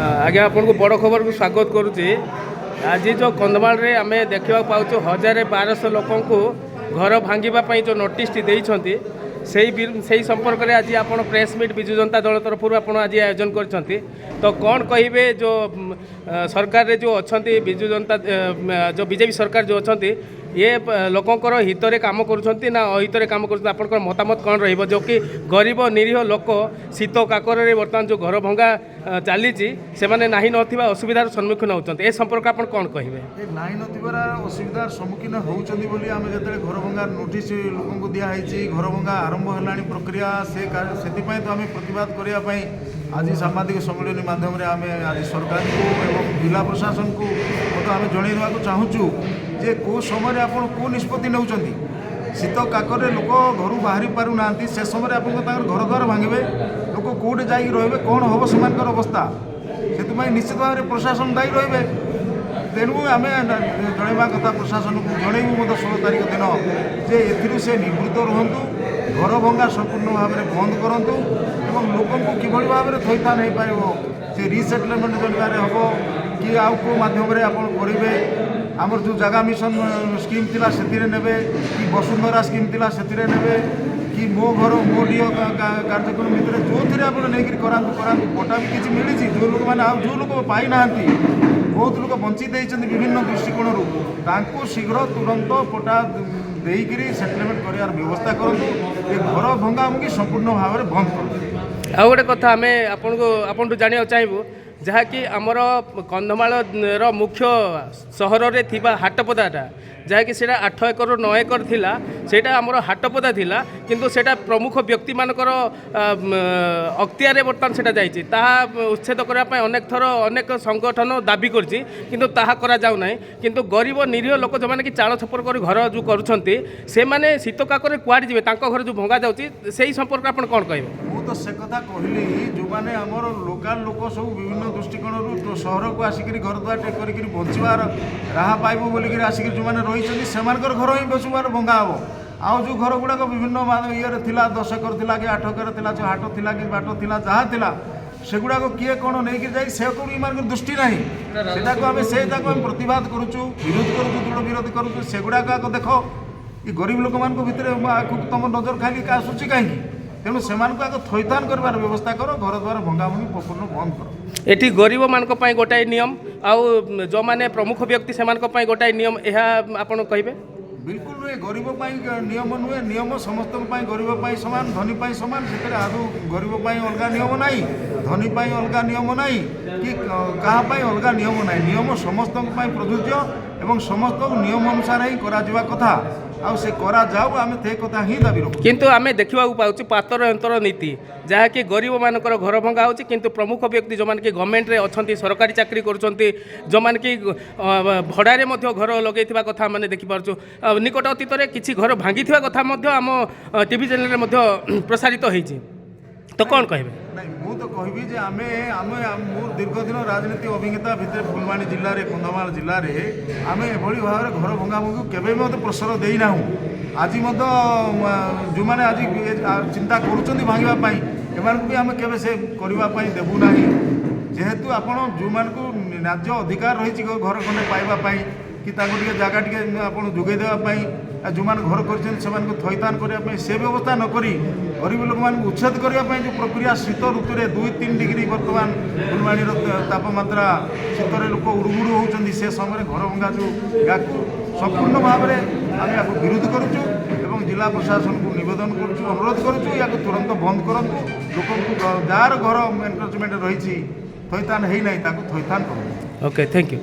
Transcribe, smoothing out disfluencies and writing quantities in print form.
ଆଜ୍ଞା, ଆପଣଙ୍କୁ ବଡ଼ ଖବରକୁ ସ୍ୱାଗତ କରୁଛି। ଆଜି ଯେଉଁ କନ୍ଧମାଳରେ ଆମେ ଦେଖିବାକୁ ପାଉଛୁ, 1200 ଲୋକଙ୍କୁ ଘର ଭାଙ୍ଗିବା ପାଇଁ ଯେଉଁ ନୋଟିସଟି ଦେଇଛନ୍ତି, ସେଇ ସମ୍ପର୍କରେ ଆଜି ଆପଣ ପ୍ରେସ୍ ମିଟ୍ ବିଜୁ ଜନତା ଦଳ ତରଫରୁ ଆପଣ ଆଜି ଆୟୋଜନ କରିଛନ୍ତି। ତ କ'ଣ କହିବେ, ଯେଉଁ ସରକାରରେ ଯେଉଁ ଅଛନ୍ତି, ବିଜୁ ଜନତା ଯେଉଁ ବିଜେପି ସରକାର ଯେଉଁ ଅଛନ୍ତି, ଇଏ ଲୋକଙ୍କର ହିତରେ କାମ କରୁଛନ୍ତି ନା ଅହିତରେ କାମ କରୁଛନ୍ତି? ଆପଣଙ୍କର ମତାମତ କ'ଣ ରହିବ, ଯେଉଁ କି ଗରିବ ନିରୀହ ଲୋକ ଶୀତ କାକରରେ ବର୍ତ୍ତମାନ ଯେଉଁ ଘର ଭଙ୍ଗା ଚାଲିଛି, ସେମାନେ ନାହିଁ ନଥିବା ଅସୁବିଧାର ସମ୍ମୁଖୀନ ହେଉଛନ୍ତି, ଏ ସମ୍ପର୍କରେ ଆପଣ କ'ଣ କହିବେ? ଏ ନାହିଁ ନଥିବାର ଅସୁବିଧାର ସମ୍ମୁଖୀନ ହେଉଛନ୍ତି ବୋଲି ଆମେ ଯେତେବେଳେ ଘର ଭଙ୍ଗା ନୋଟିସ୍ ଲୋକଙ୍କୁ ଦିଆହେଇଛି, ଘର ଭଙ୍ଗା ଆରମ୍ଭ ହେଲାଣି ପ୍ରକ୍ରିୟା, ସେଥିପାଇଁ ତ ଆମେ ପ୍ରତିବାଦ କରିବା ପାଇଁ ଆଜି ସାମ୍ବାଦିକ ସମ୍ମିଳନୀ ମାଧ୍ୟମରେ ଆମେ ଆଜି ସରକାରଙ୍କୁ ଏବଂ ଜିଲ୍ଲା ପ୍ରଶାସନକୁ ମଧ୍ୟ ଆମେ ଜଣାଇ ଦେବାକୁ ଚାହୁଁଛୁ ଯେ କେଉଁ ସମୟରେ ଆପଣ କେଉଁ ନିଷ୍ପତ୍ତି ନେଉଛନ୍ତି। ଶୀତ କାକରରେ ଲୋକ ଘରୁ ବାହାରି ପାରୁନାହାନ୍ତି, ସେ ସମୟରେ ଆପଣଙ୍କ ତାଙ୍କର ଘର ଦ୍ୱାର ଭାଙ୍ଗିବେ। ଲୋକ କେଉଁଠି ଯାଇକି ରହିବେ? କ'ଣ ହେବ ସେମାନଙ୍କର ଅବସ୍ଥା? ସେଥିପାଇଁ ନିଶ୍ଚିତ ଭାବରେ ପ୍ରଶାସନ ଦାୟୀ ରହିବେ। ତେଣୁ ଆମେ ଜଣାଇବା କଥା, ପ୍ରଶାସନକୁ ଜଣେଇବୁ ମଧ୍ୟ 16 ତାରିଖ ଦିନ ଯେ ଏଥିରୁ ସେ ନିବୃତ୍ତ ରୁହନ୍ତୁ, ଘର ଭଙ୍ଗା ସମ୍ପୂର୍ଣ୍ଣ ଭାବରେ ବନ୍ଦ କରନ୍ତୁ ଏବଂ ଲୋକଙ୍କୁ କିଭଳି ଭାବରେ ଥଇଥାନ ହେଇପାରିବ, ସେ ରିସେଟଲମେଣ୍ଟ ଜରିଆରେ ହେବ କି ଆଉ କେଉଁ ମାଧ୍ୟମରେ ଆପଣ କରିବେ, ଆମର ଯେଉଁ ଜାଗା ମିଶନ ସ୍କିମ୍ ଥିଲା ସେଥିରେ ନେବେ କି ବସୁନ୍ଧରା ସ୍କିମ୍ ଥିଲା ସେଥିରେ ନେବେ କି ମୋ ଘର ମୋ ଡିହ କାର୍ଯ୍ୟକ୍ରମ ଭିତରେ ଯେଉଁଥିରେ ଆପଣ ନେଇକରି କରାନ୍ତୁ କରାନ୍ତୁ। ପଟା ବି କିଛି ମିଳିଛି ଯେଉଁ ଲୋକମାନେ, ଆଉ ଯେଉଁ ଲୋକ ପାଇନାହାନ୍ତି, ବହୁତ ଲୋକ ବଞ୍ଚିତ ହେଇଛନ୍ତି ବିଭିନ୍ନ ଦୃଷ୍ଟିକୋଣରୁ, ତାଙ୍କୁ ଶୀଘ୍ର ତୁରନ୍ତ ପଟା ଦେଇକରି ସେଟଲମେଣ୍ଟ କରିବାର ବ୍ୟବସ୍ଥା କରନ୍ତୁ। ଏ ଘର ଭଙ୍ଗାଭଙ୍ଗି ସମ୍ପୂର୍ଣ୍ଣ ଭାବରେ ବନ୍ଦ କରନ୍ତୁ। ଆଉ ଗୋଟେ କଥା ଆମେ ଆପଣଙ୍କଠୁ ଜାଣିବାକୁ ଚାହିଁବୁ, ଯାହାକି ଆମର କନ୍ଧମାଳର ମୁଖ୍ୟ ସହରରେ ଥିବା ହାଟପଦାଟା, ଯାହାକି ସେଇଟା 8 ଏକରରୁ 9 ଏକର ଥିଲା, ସେଇଟା ଆମର ହାଟପଦା ଥିଲା, କିନ୍ତୁ ସେଇଟା ପ୍ରମୁଖ ବ୍ୟକ୍ତିମାନଙ୍କର ଅକ୍ତିଆରରେ ବର୍ତ୍ତମାନ ସେଇଟା ଯାଇଛି। ତାହା ଉଚ୍ଛେଦ କରିବା ପାଇଁ ଅନେକ ଥର ଅନେକ ସଂଗଠନ ଦାବି କରିଛି, କିନ୍ତୁ ତାହା କରାଯାଉ ନାହିଁ। କିନ୍ତୁ ଗରିବ ନିରୀହ ଲୋକ ଯେଉଁମାନେ କି ଚାଳ ଛପର କରି ଘର ଯେଉଁ କରୁଛନ୍ତି, ସେମାନେ ଶୀତ କାକରରେ କୁଆଡ଼େ ଯିବେ? ତାଙ୍କ ଘର ଯେଉଁ ଭଙ୍ଗା ଯାଉଛି, ସେଇ ସମ୍ପର୍କରେ ଆପଣ କ'ଣ କହିବେ? ମୁଁ ତ ସେ କଥା କହିଲି, ଯେଉଁମାନେ ଆମର ଲୋକାଲ ଲୋକ ସବୁ ବିଭିନ୍ନ ଦୃଷ୍ଟିକୋଣରୁ ତ ସହରକୁ ଆସିକରି ଘର ଦ୍ୱାର ଟିକେ କରିକିରି ବଞ୍ଚିବାର ରାହା ପାଇବୁ ବୋଲିକିରି ଆସିକରି ଯେଉଁମାନେ ରହିଛନ୍ତି, ସେମାନଙ୍କର ଘର ହିଁ ବସିବାର ଭଙ୍ଗା ହେବ। ଆଉ ଯେଉଁ ଘର ଗୁଡ଼ାକ ବିଭିନ୍ନ ଇଏରେ ଥିଲା, 10 ଏକର ଥିଲା କି 8 ଏକର ଥିଲା, ଯେଉଁ ହାଟ ଥିଲା କି ବାଟ ଥିଲା, ଯାହା ଥିଲା, ସେଗୁଡ଼ାକ କିଏ କ'ଣ ନେଇକିରି ଯାଇ ସେ କୋଉଠି ଏମାନଙ୍କର ଦୃଷ୍ଟି ନାହିଁ। ସେଇଟାକୁ ଆମେ ପ୍ରତିବାଦ କରୁଛୁ, ବିରୋଧ କରୁଛୁ, ଦୃଢ଼ ବିରୋଧ କରୁଛୁ। ସେଗୁଡ଼ାକ ଆଗ ଦେଖ। ଏ ଗରିବ ଲୋକମାନଙ୍କ ଭିତରେ ଆଗକୁ ତମ ନଜର ଖାଲି ଆସୁଛି କାହିଁକି? ତେଣୁ ସେମାନଙ୍କୁ ଆଗ ଥଇଥାନ କରିବାର ବ୍ୟବସ୍ଥା କର, ଘର ଦ୍ୱାର ଭଙ୍ଗାଭଙ୍ଗି ସମ୍ପୂର୍ଣ୍ଣ ବନ୍ଦ କର। ଏଠି ଗରିବମାନଙ୍କ ପାଇଁ ଗୋଟାଏ ନିୟମ ଆଉ ଯେଉଁମାନେ ପ୍ରମୁଖ ବ୍ୟକ୍ତି ସେମାନଙ୍କ ପାଇଁ ଗୋଟାଏ ନିୟମ, ଏହା ଆପଣ କହିବେ? ବିଲକୁଲ ନୁହେଁ। ଗରିବ ପାଇଁ ନିୟମ ନୁହେଁ। ନିୟମ ସମସ୍ତଙ୍କ ପାଇଁ, ଗରିବ ପାଇଁ ସମାନ, ଧନୀ ପାଇଁ ସମାନ। ସେଥିରେ ଆଦୌ ଗରିବ ପାଇଁ ଅଲଗା ନିୟମ ନାହିଁ, ଧନୀ ପାଇଁ ଅଲଗା ନିୟମ ନାହିଁ କି କାହା ପାଇଁ ଅଲଗା ନିୟମ ନାହିଁ। ନିୟମ ସମସ୍ତଙ୍କ ପାଇଁ ପ୍ରଯୁଜ୍ୟ ଏବଂ ସମସ୍ତଙ୍କୁ ନିୟମ ଅନୁସାରେ ହିଁ କରାଯିବା କଥା ଆଉ ସେ କରାଯାଉ, ଆମେ ସେ କଥା ହିଁ ଦାବି ରଖୁ। କିନ୍ତୁ ଆମେ ଦେଖିବାକୁ ପାଉଛୁ ପାତର ଅନ୍ତର ନୀତି, ଯାହାକି ଗରିବମାନଙ୍କର ଘର ଭଙ୍ଗା ହେଉଛି, କିନ୍ତୁ ପ୍ରମୁଖ ବ୍ୟକ୍ତି ଯେଉଁମାନେ କି ଗଭର୍ଣ୍ଣମେଣ୍ଟରେ ଅଛନ୍ତି, ସରକାରୀ ଚାକିରି କରୁଛନ୍ତି, ଯେଉଁମାନେ କି ଭଡ଼ାରେ ମଧ୍ୟ ଘର ଲଗେଇଥିବା କଥା ଆମେ ଦେଖିପାରୁଛୁ। ଆଉ ନିକଟ ଅତୀତରେ କିଛି ଘର ଭାଙ୍ଗିଥିବା କଥା ମଧ୍ୟ ଆମ ଟିଭି ଚ୍ୟାନେଲରେ ମଧ୍ୟ ପ୍ରସାରିତ ହେଇଛି। ତ କ'ଣ କହିବେ? ନାଇଁ, ମୁଁ ତ କହିବି ଯେ ଆମେ ଆମେ ମୋର ଦୀର୍ଘ ଦିନ ରାଜନୀତି ଅଭିଜ୍ଞତା ଭିତରେ ଫୁଲବାଣୀ ଜିଲ୍ଲାରେ, କନ୍ଧମାଳ ଜିଲ୍ଲାରେ ଆମେ ଏଭଳି ଭାବରେ ଘର ଭଙ୍ଗାଭଙ୍ଗିକୁ କେବେ ବି ମଧ୍ୟ ପ୍ରଶ୍ରୟ ଦେଇନାହୁଁ। ଆଜି ମଧ୍ୟ ଯେଉଁମାନେ ଆଜି ଚିନ୍ତା କରୁଛନ୍ତି ଭାଙ୍ଗିବା ପାଇଁ, ଏମାନଙ୍କୁ ବି ଆମେ କେବେ ସେ କରିବା ପାଇଁ ଦେବୁ ନାହିଁ। ଯେହେତୁ ଆପଣ ଯେଉଁମାନଙ୍କୁ ନ୍ୟାଯ୍ୟ ଅଧିକାର ରହିଛି ଘର ଖଣ୍ଡେ ପାଇବା ପାଇଁ କି ତାଙ୍କୁ ଟିକେ ଜାଗା ଟିକେ ଆପଣ ଯୋଗାଇ ଦେବା ପାଇଁ, ଆଉ ଯେଉଁମାନେ ଘର କରିଛନ୍ତି ସେମାନଙ୍କୁ ଥଇଥାନ କରିବା ପାଇଁ, ସେ ବ୍ୟବସ୍ଥା ନ କରି ଗରିବ ଲୋକମାନଙ୍କୁ ଉଚ୍ଛେଦ କରିବା ପାଇଁ ଯେଉଁ ପ୍ରକ୍ରିୟା, ଶୀତ ଋତୁରେ 2-3 ଡିଗ୍ରୀ ବର୍ତ୍ତମାନ ଫୁଲବାଣୀର ତାପମାତ୍ରା, ଶୀତରେ ଲୋକ ଉଡ଼ୁବୁଡ଼ୁ ହେଉଛନ୍ତି, ସେ ସମୟରେ ଘର ଭଙ୍ଗା ଯେଉଁ, ଏହାକୁ ସମ୍ପୂର୍ଣ୍ଣ ଭାବରେ ଆମେ ଏହାକୁ ବିରୋଧ କରୁଛୁ ଏବଂ ଜିଲ୍ଲା ପ୍ରଶାସନକୁ ନିବେଦନ କରୁଛୁ, ଅନୁରୋଧ କରୁଛୁ, ଏହାକୁ ତୁରନ୍ତ ବନ୍ଦ କରନ୍ତୁ। ଲୋକଙ୍କୁ ଯାହାର ଘର ଏନକ୍ରୋଚମେଣ୍ଟ ରହିଛି, ଥଇଥାନ ହେଇନାହିଁ, ତାକୁ ଥଇଥାନ କରନ୍ତୁ। Okay, thank you.